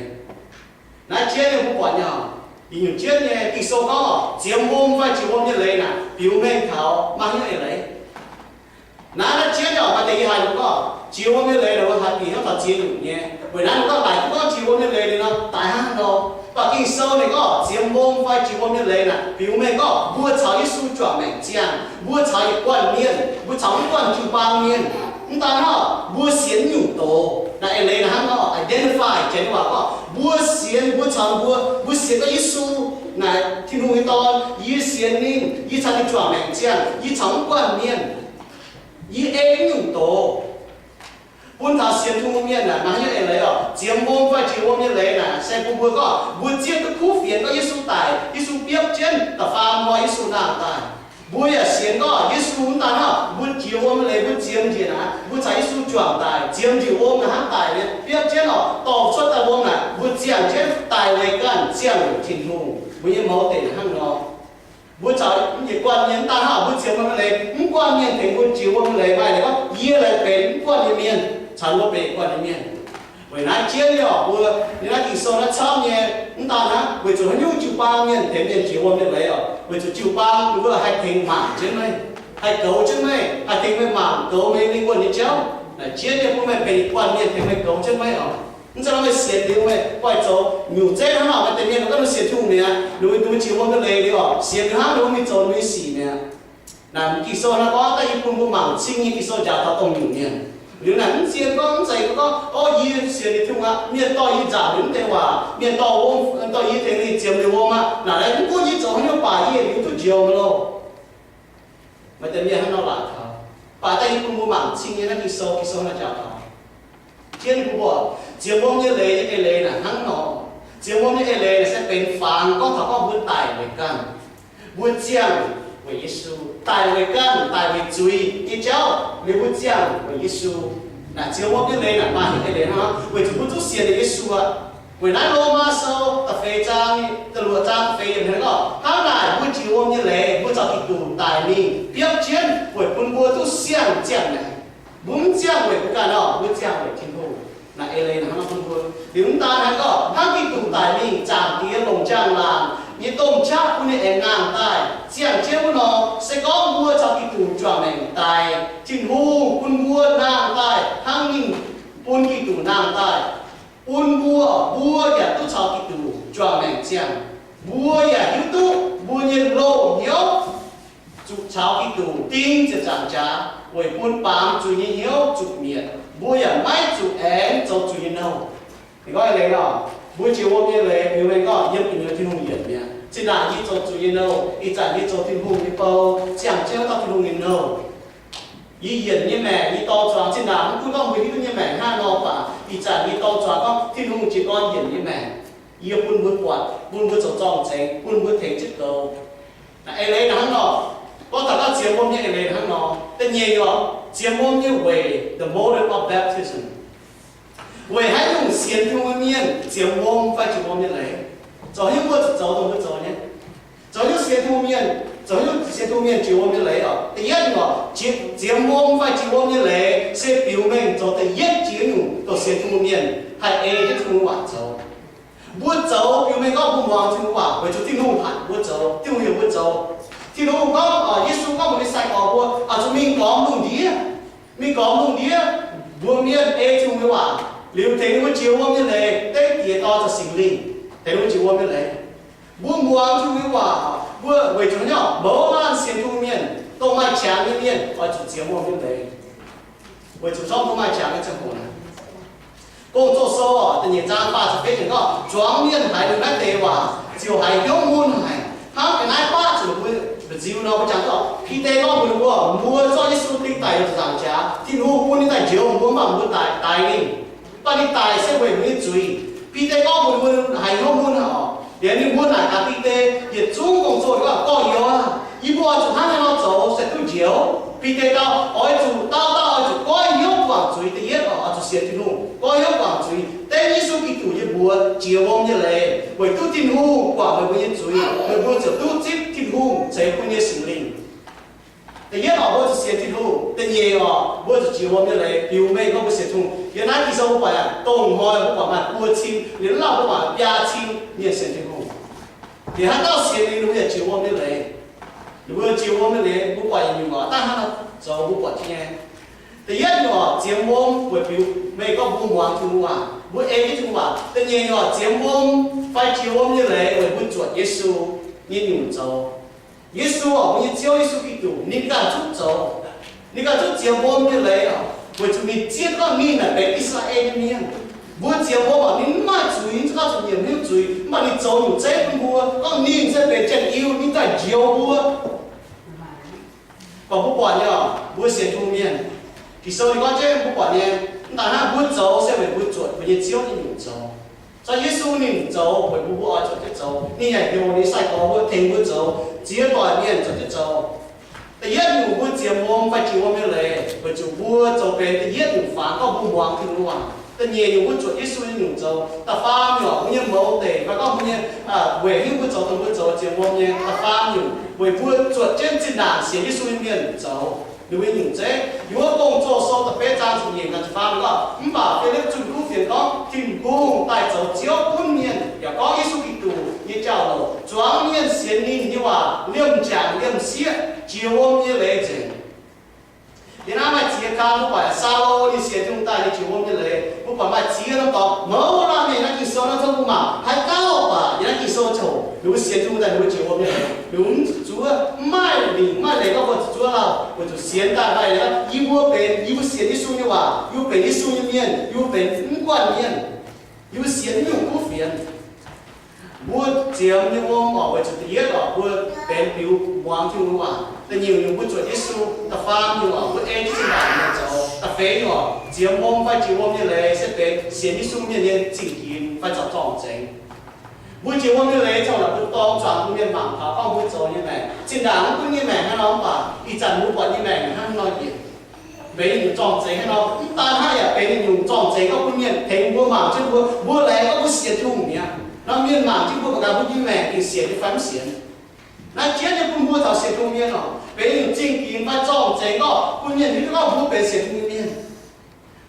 Naaiv jienv nyei mbuo buatc nyei oc, ih nyungc jienv nyei Ging-Sou gorngv oc, ziemx wuom fai jiex wuom nyei leiz naaic, biux mengh taux maaih hnyouv eix leiz. Naaiv, naaiv jienv nyei oc, maaih deix yie haiz ninh gorngv jiex wuom nyei leiz naaic, mbuo haiz bieqc hnyouv taux ziex nyungc nyei. Weic naaiv ninh gorngv daic duqv gorngv jiex wuom nyei leiz liuz nor, daic hnangv nor. Mv baac Ging-Sou ninh gorngv ziemx wuom fai jiex wuom nyei leiz naaic, biux mengh gorngv mbuo caux Yesu juangc maengc ziangh, mbuo caux yietc guanh mienh, mbuo caux mv guanh jiu-baang mienh. Mv daan hnangv, mbuo sienx nyungc doz. Naaiv eix leiz naaic hnangv nor, identify, janx waac gorngv mbuo sienx, mbuo caux mbuo, mbuo sienx gorngv Yesu naaic Tin-Hungh nyei Dorn, yie sienx ninh, yie caux ninh juangc maengc ziangh, yie caux mv guanh mienh, yie ei nyungc doz. Bun taux sienx Tin-Hungh mienh naaic maaih hnyouv eix leiz oc, ziemx wuom fai jiex wuom nyei leiz naaic se bun mbuo gorngv mbuo zieqv duqv kuv fienx gorngv Yesu daic, Yesu biopv jienv, da'faam hnoi Yesu nangh daaih. Mbuo yaac sienx gorngv Yesu mv daan hnangv mbuo jiex wuom nyei leiz, mbuo ziemx njiec naaic, mbuo caux Yesu juangc daic, ziemx njiec wuom naaic hnangv daic nyei, biopv jienv oc, dorh cuotv daaih wuom naaic, mbuo ziangh jienv daic weic ganh, ziangh weic Tin-Hungh. Mbuo nyei mouz deic hnangv nor. Mbuo caux yietc guanh mienh mv daan hnangv mbuo ziemx wuom nyei leiz, mv guanh mienh tengx mbuo jiex wuom nyei leiz maaih leiz gorngv yie laaic benx mv guanh nyei mienh caux mbuo benx guanh nyei mienh. Weic naaiv jienv nyei oc, mbuo nyei naaiv Ging-Sou naaiv camv nyei, mv daan hnangv weic zuqc haaix nyungc jiu-baang mienh tengx mienh jiex wuom nyei leiz oc, weic zuqc jiu-baang ninh mbuo haih tengx mangc jienv meih, haih goux jienv meih, haih tengx meih mangc goux meih lingh wuonh nyei jauv. Naaic jienv nyei bun meih benx yietc guanh mienh tengx meih goux jienv meih oc. Mv zeiz nor meih sienx liuz meih guaih zoux nyungc zeiv hnangv nor, maaih deix mienh gorngv ninh sienx Tin-Hungh mi'aqv, ninh mbuo jiex wuom nyei leiz liuz oc, sienx liuz hnangv ninh mbuo mingh zoux ninh mbuo nyei sic mi'aqv. Naaic Ging-Sou naaiv gorngv daaih yie bun mbuo mangc cing nyei Ging-Sou njaaux taux dongh nyungc mienh. Liuz naaic mv zien gorngv mv zeiz gorngv, O, yie sienx liuz Tin-Hungh aqv, mienh dorh yie nzaangc liuz mv deix waac, mienh dorh wuom, dorh yie tengx ninh ziemx liuz wuom aqv. Naaic mv gunv yie zoux haaix nyungc baac yie liuz duqv njoux mv loh. Maaih deix mienh hnangv nor laaic taux. Baac daaih yie bun mbuo mangc cing nyei naaiv Ging-Sou, Ging-Sou naaiv njaaux taux. Jienv mbuo ziemx wuom nyei leiz nyei eix leiz naaic hnangv nor. Ziemx wuom nyei eix leiz naaic se benx fangx gorngv taux gorngv mbuo daic weic ganh. Mbuo ziangh weic Yesu, daic weic ganh, daic weic zuiz nyei jauv liuz mbuo ziangh weic Yesu. Naaic ziemx wuom nyei leiz naaic maaih hnyouv eix leiz hnangv nor, weic zuqc mbuo duqv sienx liuz Yesu aqv. Weic naaiv Lomaa Sou da'feix zaang, da'luoqc zaang da'feix yiemc hnangv gorngv, hnangv naaic mbuo jiex wuom nyei leiz, mbuo caux Giduc daic mingh biopv jienv weic bun mbuo duqv siang ziangh maengc. Mbuo mv ziangh weic mbuo ganh nor, mbuo ziangh weic Tin-Hungh. Naaic eix leiz hnangv nor bun mbuo. Liuz mv daan hnangv gorngv, hnangv Giduc daic mingh zaangc Diex longc njang-laangc nyei domh qaqv bun ninh aengx nangh daaih ziangh jienv wuov nor, se gorngv mbuo caux Giduc juangc maengc daic, Tin-Hungh bun mbuo nangh daaih hnangv ninh bun Giduc nangh daaih. Bun mbuo, mbuo yaac duqv caux Giduc juangc maengc ziangh. Mbuo yaac hiuv duqv mbuo nyei loz-hnyouv zuqc caux Giduc ding ziepc nzaangc jaax weic bun baamz zuiz nyei hnyouv zuqc mietc. Mbuo yaac maiv zuqc aengx zoux zuiz nyei nouh. Ninh gorngv eix leiz nor, mbuo jiex wuom nyei leiz, liuz ninh gorngv yiem gu'nyuoz Tin-Hungh yienc mi'aqv. Zinh ndaangc yie zoux zuiz nyei nouh, ih zanc yie zoux Tin-Hungh nyei bou, ziangh jienv wuov dauh Tin-Hungh nyei nouh. Yie yienc nyei maengc, yie dorh zuangx zinh ndaangc mv gunv gorngv mbuo hiuv duqv nyei maengc hnangv nor baac, ih zanc yie dorh zuangx gorngv Tin-Hungh jiez gorn yienc nyei maengc. Yie bun mbuo buatc, bun mbuo zoux zorng-zengx, bun mbuo tengx jienv goux. Naaiv eix leiz naaic hnangv nor, Gorngv taux naaiv ziemx wuom nyei eix leiz hnangv nor. Da'nyeic nyungc, ziemx wuom nyei weic, the motive of baptism. Weic haaix nyungc sienx Tin-Hungh nyei mienh ziemx wuom fai jiex wuom nyei leiz? Zoux haaix nyungc mbuo zuqc zoux dongh mbuo zoux nyei? Zoux haaix nyungc sienx Tin-Hungh mienh, zoux haaix nyungc sienx Tin-Hungh mienh jiex wuom nyei leiz oc? Da'yietv nyungc, ziemx wuom fai jiex wuom nyei leiz se biux mengh zoux da'yietv jiex nyungc dongh sienx Tin-Hungh mienh haih ei jienv Tin-Hungh waac zoux. Mbuo zoux biux mengh gorngv mbuo muangx Tin-Hungh waac weic zuqc Tin-Hungh hatc mbuo zoux, Tin-Hungh heuc mbuo zoux. Tin-Hungh gorngv, Yesu gorngv mbuox ninh nyei sai-gorx mbuo, oix zuqc mingh gormx lungh ndiev, mingh gormx lungh ndiev, mbuox mienh ei Tin-Hungh nyei waac, liuz tengx ninh mbuo jiex wuom nyei leiz, dengv Diex, Dorn, caux Singx Lingh, tengx ninh mbuo jiex wuom nyei leiz. Mbuo muangx Tin-Hungh nyei waac, mbuo weic zuqc haaix nyungc? Mouz laanh sienx Tin-Hungh mienh, dongh maaih qangx nyei mienh, oix zuqc ziemx wuom nyei leiz, weic zuqc zorqv mbuo maaih qangx nyei ziangh hoc naaic. Gong-Zoh sou da'nyeic zaang faah ziepc feix yiemc gorngv, zuangx mienh haiz liuz naaiv deix waac ziouc haiz hnyouv mun haic, hnangv ga'naaiv baqv zuqc mbuo mba'nziu nor. Mbuo jangx gorngv, Bide gorngv mbuox ninh mbuo, mbuo zorqv Yesu ding daic yiem ziepc nzaangc jaax, Tin-Hungh bun ninh daaih njoux mbuo, mv baac mbuo daix, daix ninh, mv baac ninh daic se weic mbuo nyei zuiz. Bide gorngv mbuox ninh mbuo haiz hnyouv mun haic oc. Liuz ninh mbuo naaic gaax Bide, yietc zungv gong-zoh gorngv, Gorx-youz aah, yie mbuo oix zuqc hnangv haaix nor zoux se duqv njoux? Bide dau, Oix zuqc dauh dauh oix zuqc goiv hnyouv guangc zuiz. Da'yietv oc, oix zuqc sienx Tin-Hungh, goiv hnyouv guangc zuiz, dengv Yesu Giduc nyei mbuox jiex wuom nyei leiz weic duqv Tin-Hungh guangc meih mbuo nyei zuiz, meih mbuo ziouc duqv zipv Tin-Hungh ceix bun nyei Singx Lingh. Da'yietv oc, mbuo zuqc sienx Tin-Hungh. Da'nyeic oc, mbuo zuqc jiex wuom nyei leiz biux mengh gorngv mbuo sienx Tin-Hungh. Yiem naaiv Ging-Sou mbuo buatc aqv, dongh hnoi mbuo buatc maaih buo cin, liuz aav lauh mbuo buatc biaa cin mienh sienx Tin-Hungh. Liuz haaix dauh sienx ninh, ninh mbuo yaac jiex wuom nyei leiz. Ninh mbuo jiex wuom nyei leiz mbuo buatc yietc nyungc oc, dangh hnangv nor zoux mbuo buatc jienv nyei. Da'yietv nyungc oc, ziemx wuom weic biux mengh gorngv mbuo muangx Tin-Hungh waac, mbuo ei jienv Tin-Hungh waac. Da'nyeic nyungc oc, ziemx wuom fai jiex wuom nyei leiz weic mbuo zuotc Yesu nyei nyungc zoux. Yesu oc, mbuo nyei Ziouv Yesu Giduc, ninh ganh zungv zoux. Ninh ganh zungv ziemx wuom nyei leiz oc, weic zuqc ninh zieqv gorngv ninh naaic benx I^saa^laa^en nyei mienh. Mbuo ziemx wuom oc, ninh mv maaih zuiz, ninh zungv gauh zuqc nyiemc hnyouv zuiz, mv baac ninh zoux nyungc zeiv bun mbuo, gorngv ninh se benx Janx-Iu, ninh daaih njoux mbuo. Gorngv mbuo buatc nyei oc, mbuo sienx Tin-Hungh mienh, Ging-Sou ninh gorngv jienv mbuo buatc nyei, mv daaih hnangv mbuo zoux se weic mbuo zuotc mbuo nyei Ziouv nyei nyungc zoux. Zorqv Yesu ninh zoux weic mbuo, mbuo oix zuotc jienv zoux. Ninh yaac heuc ninh nyei sai-gorx mbuo tengx mbuo zoux, ziex doic mienh zuotc jienv zoux. Da'yietv nyungc mbuo ziemx wuom fai jiex wuom nyei leiz weic zuqc mbuo zoux benx da'yietv nyungc fangx gorngv mbuo muangx Tin-Hungh waac. Da'nyeic nyungc mbuo zuotc Yesu nyei nyungc zoux. Da'faam nyungc mbuo nyei mouz deic fai gorngv mbuo nyei, weic haaix nyungc mbuo zoux dongh mbuo zoux ziemx wuom nyei. Da'faam nyungc weic mbuo zuotc jienv zinh ndaangc sienx Yesu nyei mienh zoux ninh mbuo nyei nyungc zeiv. Yiem wuov Gong-Zoh sou da'betv zaang ziepc nyeic naaic ziepc faam gorngv, Mv baac Filipv zunh kuv fienx gorngv, Tin-Hungh daaih zoux Ziouv gunv mienh, yaac gorngv Yesu Giduc nyei jauv-louc zuangx mienh sienx ninh nyei waac liemh jangc liemh sieqv jiex wuom nyei leiz nzengc. Yiem naaiv maaih ziex kang mbuo buatc Saulo ninh sienx Tin-Hungh daaih ninh jiex wuom nyei leiz. Mbuo buatc maaih ziex norm dorngx mouz laanh mienh naaiv Ging-Sou naaiv caux mbuo mangc, haaix dauh baac yiem naaiv Ging-Sou ziouc ninh mbuo sienx Tin-Hungh daaih ninh mbuo jiex wuom nyei leiz, ninh mbuo mv zuqc zuov, mv maaih lingc mv maaih leiz gorngv mbuo zuqc zuov lauh, weic zuqc sienx daaih maaih leiz gorngv yie mbuo benx, yie mbuo sienx Yesu nyei waac, yie mbuo benx Yesu nyei mienh, yie mbuo benx mv guanh mienh, yie mbuo sienx mv nyungc kuv fienx. Mbuo ziemx nyei wuom oc, weic zuqc da'yietv oc, mbuo benx biux muangx Tin-Hungh waac. Da'nyeic nyungc mbuo zuotc Yesu. Da'faam nyungc oc, mbuo ei jienv zinh ndaangc mienh zoux. Da'feix nyungc oc, ziemx wuom fai jiex wuom nyei leiz se benx sienx Yesu mienh nyei zingh ginx fai zorpc zorng-zengx. Mbuo jiex wuom nyei leiz ziouc la'buo dorng zuangx bun mienh mangc taux gorngv mbuo zoux nyei maengc. Zinh ndaangc mv gunv nyei maengc hnangv nor mv baac ih zanc mbuo buatc nyei maengc hnangv nor yietc, benx nyungc zorng-zengx hnangv nor. Mv daan hnangv, yaac benx nyungc zorng-zengx gorngv bun mienh tengx mbuo mangc jienv mbuo, mbuo laengz gorngv mbuo sienx Tin-Hungh mi'aqv. Nor mienh mangc jienv mbuo mangc gaax mbuo nyei maengc gengh sienx nyei fai mv sienx. Naaiv jienv nyei bun mbuo taux sienx Tin-Hungh mienh oc, benx nyungc zingh ginx fai zorng-zengx gorngv bun mienh hiuv duqv gorngv mbuo benx sienx Tin-Hungh mienh.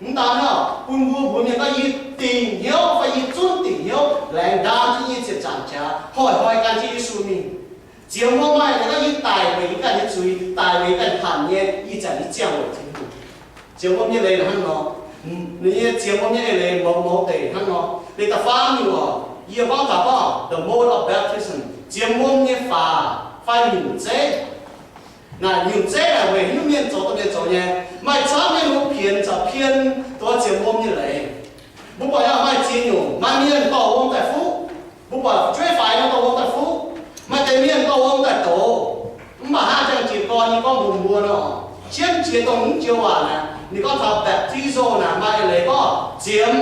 Mv daan hnangv, bun mbuo mbuox mienh gorngv yie dingc hnyouv fai yie zunv dingc hnyouv laengz ndaam jienv yie ziepc nzaangc jaax, hoic hnoi gan jienv Yesu mingh. Ziemx wuom maaih leiz gorngv yie daic weic yie ganh nyei zuiz, daic weic yie ganh hanc nyei, ih zanc yie ziangh weic Tin-Hungh. Ziemx wuom nyei leiz hnangv nor. Ninh nyei ziemx wuom nyei eix leiz mouz mouz deix hnangv nor. Leiz da'faam nyungc oc, yie gorngv taux gorngv the mode of baptism, ziemx wuom nyei faah fai nyungc zeiv. Naaic nyungc zeiv naaic weic haaix nyungc mienh zoux dongh mienh zoux nyei? Maaih camv mienh mbuo pienx caux pien dongh ziemx wuom nyei leiz. Mbuo buatc yaac maaih ziex nyungc. Maaih mienh dorh wuom daaih fuqv. Mbuo buatc fu'jueiv faix nor dorh wuom daaih fuqv. Maaih deix mienh dorh wuom daaih douz. Mv baac hnangv jang jiez gorn nyei gorngv mbuox mbuo nor, jienv jiex dongh mv joux waac naaic, ninh gorngv taux baptizo naaic maaih eix leiz gorngv ziemx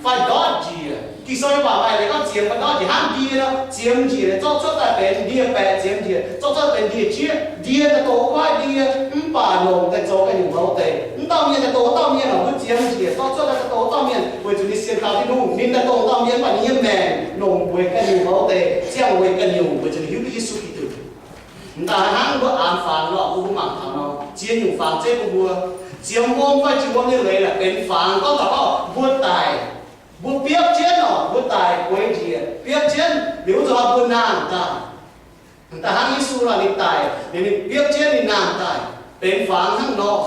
fai ndortv njiec. Ging-Sou nyei waac maaih leiz gorngv ziemx ga'ndorv njiec hnangv ndie nor, ziemx njiec zorqv cuotv daaih benx ndie-baeqc, ziemx njiec zorqv cuotv benx ndie-qieqv. Ndie daaih dongh wuov kuaaiv ndie, mv baac longc daaih zoux ganh nyungc mouz deix. Mv dauh mienh daaih dongh wuov dauh mienh oc, mbuo ziemx njiec zorqv cuotv daaih daaih dongh wuov dauh mienh, weic zuqc ninh sienx kaux Tin-Hungh. Ninh daaih dongh wuov dauh mienh, mv baac ninh nyei maengc longc weic ganh nyungc mouz deix, ziangh weic ganh nyungc, weic zuqc ninh hiuv duqv Yesu Giduc. M'daaih hnangv mbuo aanx fangx nor, mbuo mangc taux nor, ziex nyungc fangx zeiv bun mbuo. Ziemx wuom fai jiex wuom nyei leiz naaic benx fangx. Gorngv taux gorngv mbuo daic, mbuo biopv jienv oc, mbuo daic gueix njiec biopv jienv liuz, wuov zanc mbuo nangh daaih. Daaih hnangv Yesu nor, ninh daic liuz ninh biopv jienv, ninh nangh daaih benx fangx hnangv nor.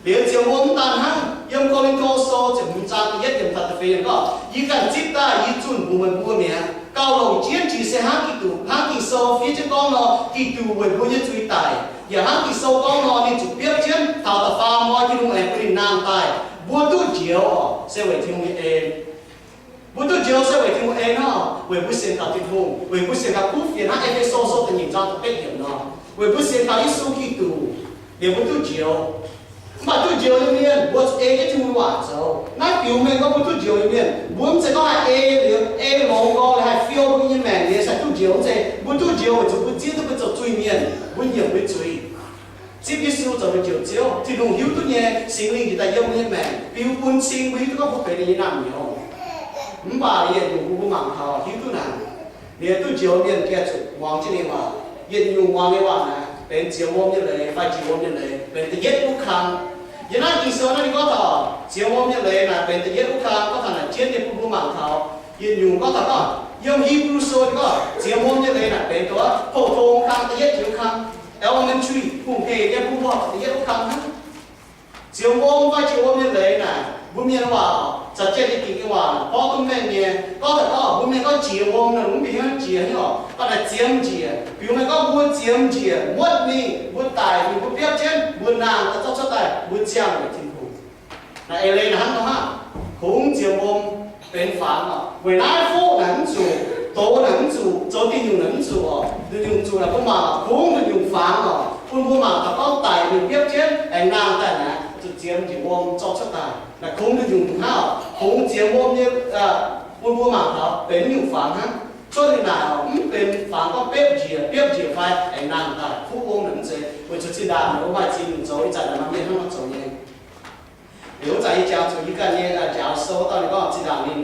Liuz ziemx wuom mv daan hnangv, yiem Ko^lin^to Sou ziepc hmz zaang da'yietv yiemc taux da'feix yiemc gorngv, yie ganh zipv daaih yie zunh mbuox meih mbuo mi'aqv. Gauh longc jienv jiex se hnangv Giduc, hnangv Ging-Sou fiev jienv gorngv nor, Giduc weic mbuo nyei zuiz daic. Yaac hnangv Ging-Sou gorngv nor, ninh zuqc biopv jienv taux da'faam hnoi Tin-Hungh aengx bun ninh nangh daaih. Mbuo duqv njoux oc, se weic Tin-Hungh nyei en. Mbuo duqv njoux se weic Tin-Hungh en nor, weic mbuo sienx kaux Tin-Hungh, weic mbuo sienx kaux kuv fienx hnangv E^fe^so Sou da'nyeic zaang da'betv yiemc nor, weic mbuo sienx kaux Yesu Giduc, liuz mbuo duqv njoux. Mv baac duqv njoux nyei mienh mbuo zuqc ei jienv Tin-Hungh nyei waac zoux. Naaiv biux mengh gorngv mbuo duqv njoux nyei mienh, mbuo mv zeiz gorngv haih ei liuz, ei longx nqorngv liuz haih fiou mbuo nyei maengc liuz se duqv njoux. Mv zeiz, mbuo duqv njoux weic zuqc mbuo zieqv duqv mbuo zoux zuiz-mienh, mbuo nyiemc mbuo zuiz, zipv Yesu zoux mbuo Njoux Ziouv. Tin-Hungh hiuv duqv nyei, Singx Lingh njiec daaih yiem mbuo nyei maengc, biux bun cing mbuo hiuv duqv gorngv mbuo benx ninh nyei naamh nyouz. Mv baac yietc nyungc bun mbuo mangc taux hiuv duqv naaic, liuz duqv njoux mienh gengh zuqc muangx jienv ninh waac. Yietc nyungc muangx nyei waac naaic benx ziemx wuom nyei leiz fai jiex wuom nyei leiz, benx da'yietv wuov kang. Yiem naaiv Ging-Sou naaiv ninh gorngv taux ziemx wuom nyei leiz naaic benx da'yietv wuov kang. Gorngv taux naaic jienv nyei bun mbuo mangc taux yietc nyungc. Gorngv taux gorngv yiem Hipv^lu Sou ninh gorngv ziemx wuom nyei leiz naaic benx dongh pou-tong kang, da'yietv jiex wuov kang, elementary, hungh hec nyei bun mbuo da'yietv wuov kang hnangv. Ziemx wuom fai jiex wuom nyei leiz naaic, mbuo mienh waac, za'gengh nyei Ging-Sou waac, porv duqv mengh nyei. Gorngv daaih gorngv mbuo mienh gorngv jiex wuom naaic, mv baac hnangv jiex nyei oc, baac naaic ziemx njiec. Biux mengh gorngv mbuo ziemx njiec muotv mingh, mbuo daic mingh, mbuo biopv jienv, mbuo nangh daaih zorqv cuotv daaih, mbuo ziangh weic Tin-Hungh. Naaic eix leiz naaic hnangv nor hnangv, kungx ziemx wuom benx fangx oc. Weic naaiv fuqv naaic mv zuqc, doz naaic mv zuqc, zoux diuh nyungc naaic mv zuqc oc. Diuh nyungc zuqc naaic mbuo mangc oc, kungx diuh nyungc fangx oc, bun mbuo mangc taux gorngv daic mingh biopv jienv aengx nangh daaih naaic, zuqc ziemx njiec wuom zorqv cuotv daaih. Naaic kungx diuh nyungc hnangv oc, kungx ziemx wuom nyei, bun mbuo mangc taux benx nyungc fangx hnangv. Cuotv liuz naaic oc, mv benx fangx gorngv biopv njiec, biopv njiec fai aengx nangh daaih. Fuqv wuom naaic mv zeiz, weic zuqc zinh ndaangc mbuo maaih ziex nyungc zoux, ih zanc naaic maaih mienh hnangv nor zoux nyei. Liuz wuov zanc yie jangx zuqc yie ganh nyei njaaux sou dauh ninh gorngv zinh ndaangc ninh,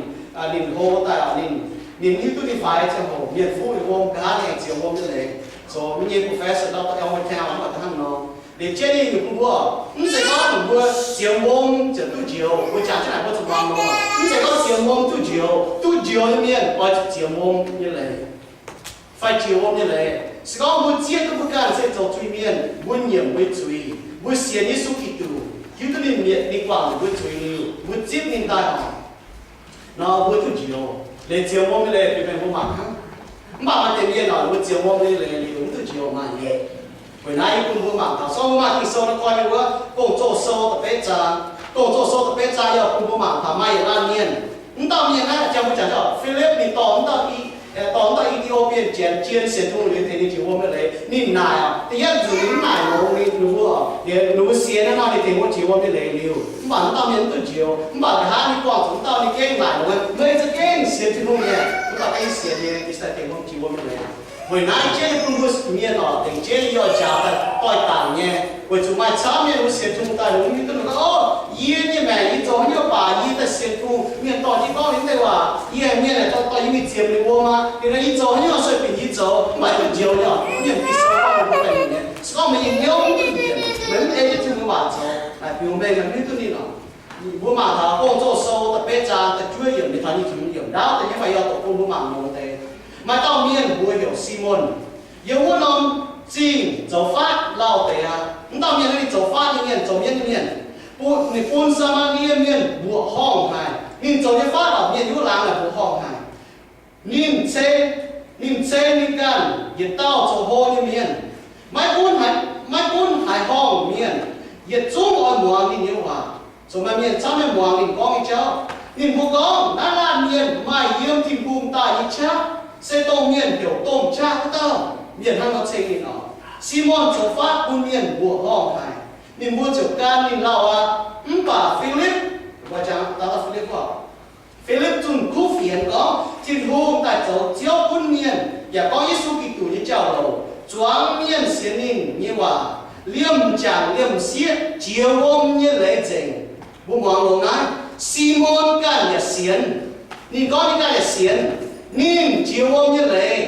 ninh hlo daaih oc, ninh, ninh hiuv duqv ninh faix ziangh hoc mienh fuqv ninh wuom, nqa'haav ninh aengx ziemx wuom nyei leiz. Zoux mv nyei professor dauh dauh Elmwood Town mv baac hnangv nor. Liuz jienv ninh nyungc bun mbuo, mv zeiz gorngv mbuo ziemx wuom ziouc duqv njoux. Mbuo jangx jienv naaic mbuo zuqc muangx nor, mv zeiz gorngv ziemx wuom duqv njoux. Duqv njoux nyei mienh oix zuqc ziemx wuom nyei leiz fai jiex wuom nyei leiz. Se gorngv mbuo zieqv duqv mbuo ganh se zoux zuiz-mienh, mbuo nyiemc mbuo nyei zuiz, mbuo sienx Yesu Giduc, hiuv duqv ninh mietc ninh guangc mbuo zuiz liuz, mbuo zipv ninh daaih oc, nor mbuo duqv njoux. Leiz ziemx wuom nyei leiz biux mengh mbuo mangc hnangv. Mv baac maaih deix mienh oc, mbuo ziemx wuom nyei leiz liuz mv duqv njoux maaih nyei. Weic naaiv yie bun mbuo mangc taux, se gorngv mbuo maaih Ging-Sou nor, koi mbuo Gong-Zoh Sou da'betv zaang. Gong-Zoh Sou da'betv zaang yaac bun mbuo mangc taux maaih yietc laanh mienh. Mv dauh mienh naaiv, jangx mbuo jangx gorngv Filipv ninh dorh mv dauh, dorh mv dauh E^ti^o^bie Janx jien sienx Tin-Hungh liuz tengx ninh jiex wuom nyei leiz. Ninh naaic oc, da'yietv nzunc ninh mv naaic longx ninh mbuo oc, ninh mbuo sienx naaiv nor ninh tengx mbuo jiex wuom nyei leiz liuz, mv baac mv dauh mienh mv duqv njoux. Mv baac nqa'haav ninh buangh zuqc mv dauh ninh gengh naaic longx, meih za'gengh sienx Tin-Hungh nyei, mv dauh gengh sienx nyei, yie se tengx wuom jiex wuom nyei leiz. Weic naaiv jienv bun mbuo mienh oc, dengc jienv yie oix njaaux daaih doix-dangc nyei, weic zuqc maaih camv mienh mbuo sienx Tin-Hungh daaih longx, mienh duqv nor gorngv, Ov, yie nyei maengc yie zoux haaix nyungc baac yie daaih sienx Tin-Hungh, mienh dorh jienv gorngv ninh deix waac, yie haiz mienh aah, dorh yie mingh ziemx ninh wuom aqv. Liuz nor yie zoux haaix nyungc sueih binc yie zoux, mv baac duqv njoux nyei oc. Mienh Ging-Sou gorngv mbuo ganh nyei, se gorngv meih nyei hnyouv mv duqv njiec, meih mv ei jienv Tin-Hungh waac zoux, naaic biux mengh meih mv hiuv duqv ninh oc. Mbuo mangc taux Gong-Zoh Sou da'betv zaang da'juov yiemc mingh taux nyic ziepc hmz yiemc ndaauv da'nyeic fai yaac doqc bun mbuo mangc longx deix. Maaih dauh mienh mbuox heuc Simon. Yiem wuov norm zingh zoux faatv lauh deix aqv. Mv dauh mienh naaiv ninh zoux faatv nyei mienh, zoux mienv nyei mienh. Bun, ninh bun Saa^maa^lie mienh mbuoqc horngh haic. Ninh zoux nyei faatv lorqc, mienh yiem wuov laangz naaic mbuoqc horngh haic. Ninh cei, ninh cei ninh ganh yietc dauh zoux hlo nyei mienh. Maiv gunv haaix, maiv gunv haaix horngh mienh, yietc zungv oix muangx ninh nyei waac. Zoux maaih mienh camv nyei muangx ninh gorngv nyei jauv. Ninh mbuo gorngv, naaiv laanh mienh maaih yiem Tin-Hungh daaih nyei qaqv, se dongh mienh heuc domh qaqv wuov dauh. Mienh hnangv nor ceng ninh oc. Simon zoux faatv bun mienh mbuoqc horngh haic. Ninh mbuo ziouc gan ninh lauh aqv. Mv baac Filipv, Filipv zunh kuv fienx gorngv, waac, liemh m'jangc liemh m'sieqv jiex wuom nyei leiz nzengc. Mbuo muangx longx naaiv, Simon ganh yaac sienx. Ninh gorngv ninh ganh yaac sienx. Ninh jiex wuom nyei leiz.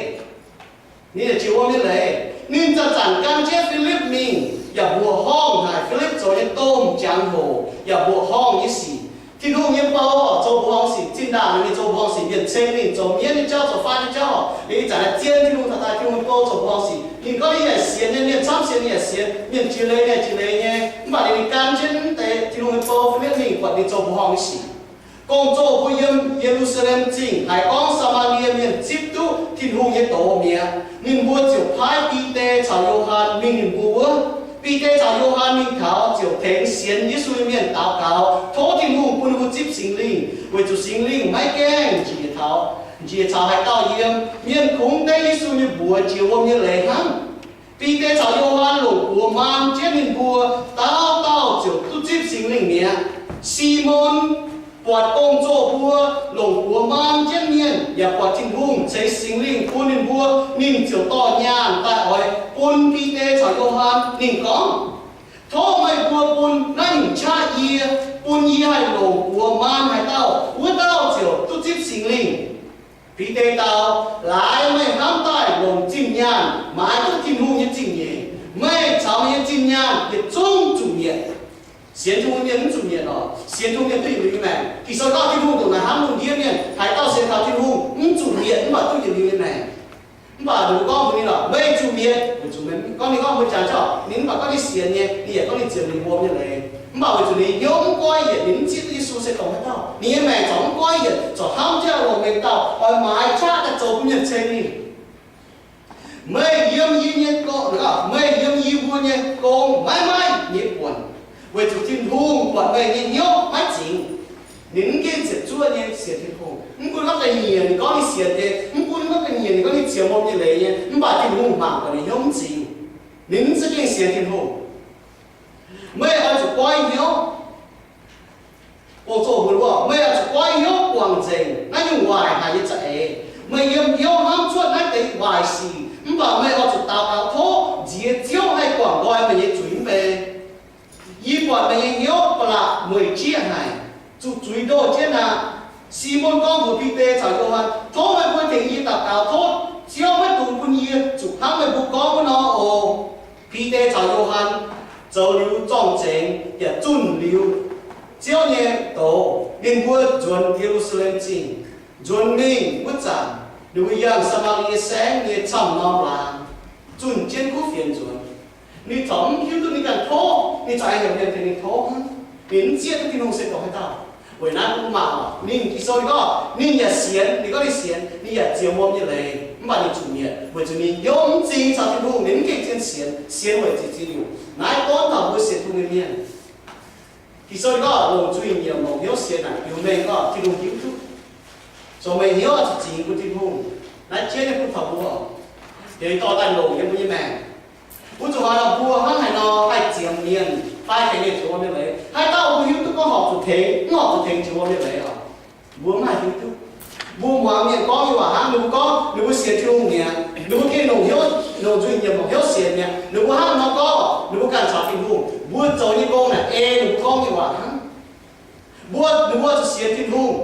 Ninh yaac jiex wuom nyei leiz. Ninh zanc-zanc gan jienv Filipv mingh, yaac mbuoqc horngh haic Filipv zoux nyei domh jangx-hoc, yaac mbuoqc horngh nyei sic. Tin-Hungh nyei bou zoux mbuoqc horngh sic. Zinh ndaangc ninh zoux mbuoqc horngh sic, mienh ceng ninh zoux mienv nyei jauv, zoux faanv nyei jauv. Ninh ih zanc naaiv zien Tin-Hungh taux daaih, Tin-Hungh nyei bou zoux mbuoqc horngh sic. Ninh gorngv ninh yaac sienx nyei, mienh camv sienx ninh yaac sienx, mienh jiex leiz ninh yaac jiex leiz nyei. Mv baac ninh gan jienv mv deix Tin-Hungh nyei bou Filipv mingh, buatc ninh zoux mbuoqc horngh nyei sic. Gong-zoh mbuo yiem Ye^lu^saa^lem Zingh haiz gorngv Saa^maa^lie Mienh zipv duqv Tin-Hungh nyei doz mi'aqv. Ninh mbuo ziouc paaiv Bide caux Yo^han mingh ninh mbuo wuov. Bide caux Yo^han mingh taux ziouc tengx sienx Yesu nyei mienh daux gaux, tov Tin-Hungh bun ninh mbuo zipv Singx Lingh, weic zuqc Singx Lingh maiv gaengh njiec taux, njiec caux haaix dauh yiem. Mienh kungx dengv Yesu nyei mbuox jiex wuom nyei leiz hnangv. Bide caux Yo^han longc buoz maan jienv ninh mbuo, dauh dauh ziouc duqv zipv Singx Lingh mi'aqv. Simon buatc gong-zoh mbuo longc buoz maan jienv mienh, yaac buatc Tin-Hungh ceix Singx Lingh bun ninh mbuo, ninh ziouc dorh nyaanh daaih oix bun Bide caux Yo^han. Ninh gorngv, Tov meih mbuo bun naaiv nyungc qaqv yie, bun yie haih longc buoz maan haaix dauh, wuov dauh ziouc duqv zipv Singx Lingh. Bide dau, Laaix meih hnamv daaih longc zinh nyaanh maaiz duqv Tin-Hungh nyei zingh nyeic, meih caux meih nyei zinh nyaanh yietc zungv zuqc mietc. Sienx Tin-Hungh mienh mv zuqc mietc oc. Sienx Tin-Hungh mienh duqv yietc liuz nyei maengc. Ging-Sou gorngv Tin-Hungh ndongc naaic hnamv lungh ndiev mienh, haaix dauh sienx kaux Tin-Hungh mv zuqc mietc, mv baac duqv yietc liuz nyei maengc. Mv baac ninh mbuo gorngv mbuox ninh lorqc, meih zuqc mietc, weic zuqc meih gorngv ninh gorngv mbuo jangx jauv, ninh mv baac gorngv ninh sienx nyei, ninh yaac gorngv ninh ziemx ninh wuom nyei leiz. Mv baac weic zuqc ninh hnyouv mv goiv yienc, ninh mv zieqv duqv Yesu se dongh haaix dauh. Ninh nyei maengc corc mv goiv yienc, corc hnamv jienv longc mengh dauh oix maaiz qaqv daaih zoux bun mienh ceng ninh. Meih yiem yie nyei gong, meih yiem yie mbuo nyei gong maiv maaih nyei buonc, weic zuqc Tin-Hungh buatc meih nyei hnyouv maiv zingx. Ninh mv gengh ziepc zuoqv nyei sienx Tin-Hungh. Mv gunv gorngv da'nyeic ninh gorngv ninh sienx nyei, mv gunv gorngv da'nyeic ninh gorngv ninh ziemx wuom nyei leiz nyei, mv baac Tin-Hungh mangc buatc ninh hnyouv mv zingx. Ninh mv za'gengh sienx Tin-Hungh. Meih oix zuqc goiv hnyouv, gong-zoh mbuo, meih oix zuqc goiv hnyouv guangc nzengc naaiv nyungc waaic haic nyei za'eix. Meih yiem hnyouv hnamv cuotv naaiv deix waaic sic, mv baac meih oix zuqc daux gaux tov nziex Ziouv haih guangc nqoi meih nyei zuiz mv bei. Yie buatc meih nyei hnyouv ba'laqc mueic jieqv haic, zuqc zuiz ndoh jienv aqv. Simon gorngv mbuox Bide caux Yo^han, Tov meih mbuo tengx yie daux gaux, tov Ziouv maiv dungx bun yie zuqc hnangv meih mbuo gorngv wuov nor oc. Bide caux Yo^han zoux liuz zorng-zengx yaac zunh liuz Ziouv nyei doz, ninh mbuo nzuonx Ye^lu^saa^lem Zingh. Nzuonx mingh wuov zanc, ninh mbuo yangh Saa^maa^lie Saengv nyei camv-norm laangz, zunh jienv kuv fienx nzuonx. Ninh corc mv hiuv duqv ninh ganh tov, ninh corc aengx heuc mienh tengx ninh tov hnangv. Ninh mv zieqv duqv Tin-Hungh se dongh haaix dauh. Weic naaiv mbuo mangc oc, ninh Ging-Sou ninh gorngv ninh yaac sienx, ninh gorngv ninh sienx, ninh yaac ziemx wuom nyei leiz, mv baac ninh zuqc mietc weic zuqc ninh hnyouv mv zingx caux Tin-Hungh, ninh mv gengh zien sienx, sienx weic zuqc ziex nyungc. Naaiv gonv taux mbuo sienx Tin-Hungh nyei mienh. Ging-Sou ninh gorngv longc nzuih nyiemc longc hnyouv sienx naaic biux mengh gorngv Tin-Hungh hiuv duqv. Zoux meih hnyouv oix zuqc zingx bun Tin-Hungh. Naaiv jienv nyei bun taux mbuo oc. Heuc dorh daaih longc yiem mbuo nyei maengc. Mbuo zuqc oix lorh mbuo hnangv haaix nor haih ziemx mienh fai tengx mienh jiex wuom nyei leiz. Haaix dauh mbuo hiuv duqv gorngv horpc zuqc tengx, mv horpc zuqc tengx jiex wuom nyei leiz oc. Mbuo mv haih hiuv duqv. Mbuo muangx mienh gorngv nyei waac hnangv, ninh mbuo gorngv ninh mbuo sienx Tin-Hungh mi'aqv, ninh mbuo gengh longc hnyouv, longc nzuih nyiemc longc hnyouv sienx mi'aqv. Ninh mbuo hnangv nor gorngv, ninh mbuo ganh caux Tin-Hungh, mbuo zoux nyei gong naaic ei ninh mbuo gorngv nyei waac hnangv. Mbuo, ninh mbuo zuqc sienx Tin-Hungh.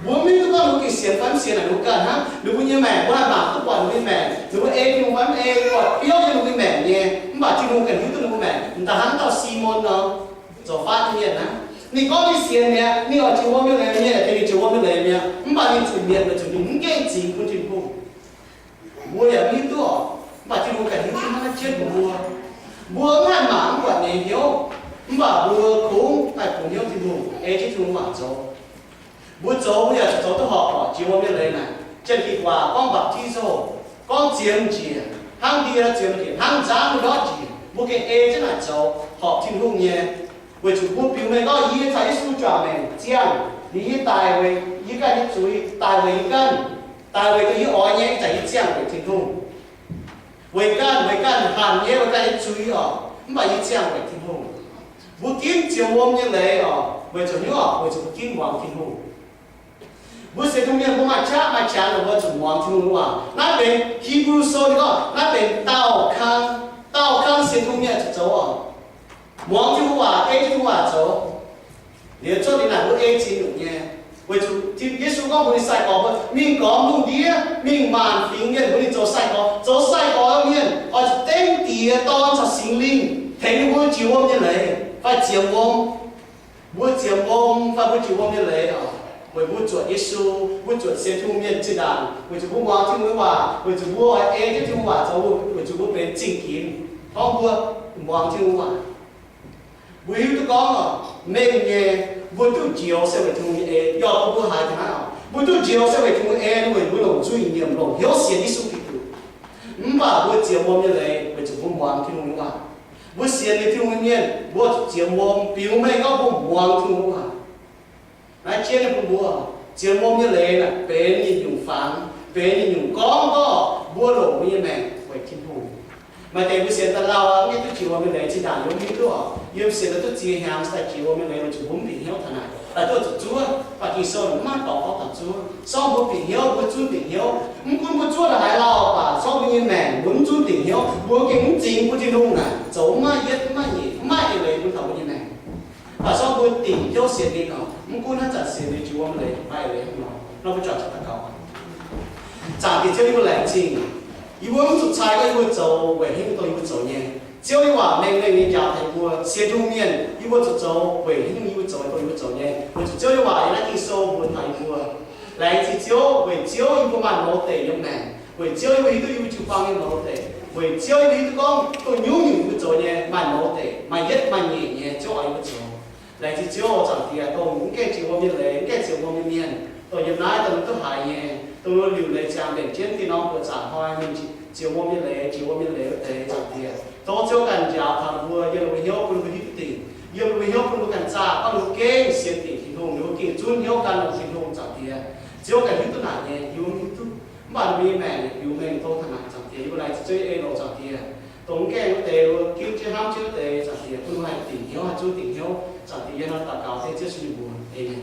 Mbuo mv hiuv duqv gorngv ninh mbuo gengh sienx fai mv sienx naaic ninh mbuo ganh hnangv. Ninh mbuo nyei maengc mbuo haih mangc duqv buatc ninh mbuo nyei maengc, ninh mbuo ei Tin-Hungh fai mv ei, buatc biouv nyei ninh mbuo nyei maengc nyei. Mv baac Tin-Hungh ganh hiuv duqv ninh mbuo maengc. M'daaih hnangv dauh Simon nor, zoux faatv nyei mienh hnangv. Ninh gorngv ninh sienx mi'aqv, ninh oix jiex wuom nyei leiz, mienh tengx ninh jiex wuom nyei leiz mi'aqv. Mv baac ninh zuqc mietc weic zuqc ninh mv gengh zingx bun Tin-Hungh. Mbuo yaac mv hiuv duqv, mv baac Tin-Hungh ganh hiuv duqv hnangv naaiv jienv mbuo. Mbuo mv haih mangc mv buatc ninh hnyouv, mv baac mbuo kungx haih kungx hnyouv Tin-Hungh, ei jienv Tin-Hungh waac zoux. Mbuo zoux, mbuo yaac zoux duqv horpc oc. Jiex wuom nyei leiz naaic, Janx-Gikc waac gorngv baptizo, gorngv ziemx njiec, hnangv ndie ziemx njiec, hnangv nzangv ndortv njiec, mbuo gengh ei jienv naaic zoux, horpc Tin-Hungh nyei. Weic zuqc mbuo biux mengh gorngv, yie caux Yesu juangc maengc ziangh, liuz yie daic weic yie ganh nyei zuiz, daic weic yie ganh, daic weic yie oix nyei, ih zanc yie ziangh weic Tin-Hungh. Weic ganh, weic ganh hanc nyei, weic ganh nyei zuiz oc, mv baac yie ziangh weic Tin-Hungh. Mbuo ginv ziouc wuom nyei leiz oc, weic zuqc hnyouv oc, weic zuqc mbuo ginv muangx Tin-Hungh. Mbuo sienx Tin-Hungh mienh mbuo maaih qaqv maaih qangx, mbuo zuqc muangx Tin-Hungh nyei waac. Naaiv benx Hipv^lu Sou ninh gorngv naaiv benx daauh kang. Daauh kangv sienx Tin-Hungh mienh zuqc zoux oc. Muangx Tin-Hungh waac, ei Tin-Hungh waac zoux. Liuz cuotv liuz naaic mbuo ei ziex nyungc nyei. Weic zuqc Yesu gorngv mbuox ninh sai-gorx mbuo, mingh gormx lungh ndiev, mingh maanc fingx mienh, mbuox ninh zoux sai-gorx. Zoux sai-gorx mienh oix zuqc dengv Diex, Dorn caux Singx Lingh tengx ninh mbuo jiex wuom nyei leiz fai ziemx wuom. Mbuo ziemx wuom fai mbuo jiex wuom nyei leiz oc, weic mbuo zuotc Yesu, mbuo zuotc sienx Tin-Hungh mienh zinh ndaangc, weic zuqc mbuo muangx Tin-Hungh nyei waac, weic zuqc mbuo oix ei jienv Tin-Hungh waac zoux, weic zuqc mbuo benx zingh ginx gorngv mbuo muangx Tin-Hungh waac. Mbuo hiuv duqv gorngv oc, mengh nyei, mbuo duqv njoux se weic Tin-Hungh nyei en. Yaac bun mbuo haiz taux naaiv oc, mbuo duqv njoux se weic Tin-Hungh nyei en, weic mbuo longc nzuih nyiemc, longc hnyouv sienx Yesu Giduc. Mv baac mbuo ziemx wuom nyei leiz weic zuqc mbuo muangx Tin-Hungh nyei waac. Mbuo sienx liuz Tin-Hungh nyei mienh, mbuo zuqc ziemx wuom, biux mengh gorngv mbuo muangx Tin-Hungh nyei waac. Naaiv jienv nyei bun mbuo, ziemx wuom nyei leiz naaic benx yietc nyungc fangx, benx yietc nyungc gorngv gorngv mbuo longc mbuo nyei maengc weic Tin-Hungh. Maaih deix mbuo sienx daaih lauh aqv, mv gaengh duqv jiex wuom nyei leiz, zinh ndaangc yiem hiuv duqv oc, yiem sienx daaih duqv ziex hnyangx daaih jiex wuom nyei leiz, weic zuqc mbuo mv bieqc hnyouv taux naaic, daaih duqv zuqc zuov, baac Ging-Sou naaic mv maaih dorngx gorngv taux zuov. Sorng mbuo bieqc hnyouv, mbuo zunv dingc hnyouv. Mv gunv mbuo zuov daaih haaix lauh baac, sorng mbuo nyei maengc mbuo mv zunv dingc hnyouv, mbuo gengh mv zingx bun Tin-Hungh naaic, zoux mv maaih yietv, mv maaih nyeic, mv maaih eix leiz bun taux mbuo nyei maengc. Baac sorng mbuo dingc hnyouv sienx ninh oc, mv gunv haaix zanc sienx liuz jiex wuom nyei leiz, maaih eix leiz hnangv nor. Nor mbuo juangc jienv daux gaux. Zaangc Diex Ziouv, yie mbuo laengz zingh. Yie mbuo mv zuqc cai gorngv yie mbuo zoux weic haaix nyungc dongh yie mbuo zoux nyei. Ziouv nyei waac mengh mengh nyei njaaux taux yie mbuo sienx Tin-Hungh mienh, yih mbuo zuqc zoux weic haaix nyungc yie mbuo zoux dongh yie mbuo zoux nyei. Weic zuqc Ziouv nyei waac yiem naaiv Ging-Sou mbuox taux yie mbuo. Laengz zingh Ziouv, weic Ziouv yie mbuo maaih mouz deic yiem maengc. Weic Ziouv yie mbuo hiuv duqv yie mbuo jiu-baang nyei mouz deic. Weic Ziouv yie mbuo hiuv duqv gorngv dongh nyungc-nyungc yie mbuo zoux nyei maaih mouz deic, maaih yietv maaih nyeic nyei Ziouv oix yie mbuo zoux. Laengz zingh Ziouv, Zaangc Diex, dongh mv gaengh jiex wuom nyei leiz, mv gaengh ziouc wuom nyei mienh, dongh yiem naaiv dongh duqv haiz nyei, dongh liuc leiz ziangh mbenc jienv dieh norm buoqc zaangc hnoi mingh ziouc wuom nyei leiz, jiex wuom nyei leiz wuov deix, Zaangc Diex, dongh Ziouv ganh njaaux taux mbuo, yiem mbuo hnyouv bun mbuo hiuv duqv dingc, yiem mbuo hnyouv bun mbuo ganh zaah, gorngv mbuo gengh sienx dingc Tin-Hungh, mbuo gengh zunv hnyouv gan longx Tin-Hungh, Zaangc Diex. Ziouv ganh hiuv duqv naaic nyei, yie mbuo hiuv duqv. Mv baac mbuo nyei maengc biux mengh dongh taux naaic, Zaangc Diex, yie mbuo laengz zingh Ziouv nyei en oc, Zaangc Diex. Dongh mv gaengh wuov deix mbuo ginv jienv hnamv jienv wuov deix, Zaangc Diex, bun mbuo haih dingc hnyouv, haih zunv dingc hnyouv, Zaangc Diex. Yie hnangv naaiv daux gaux dengv Ziouv Yesu nyei mbuox, Aamen.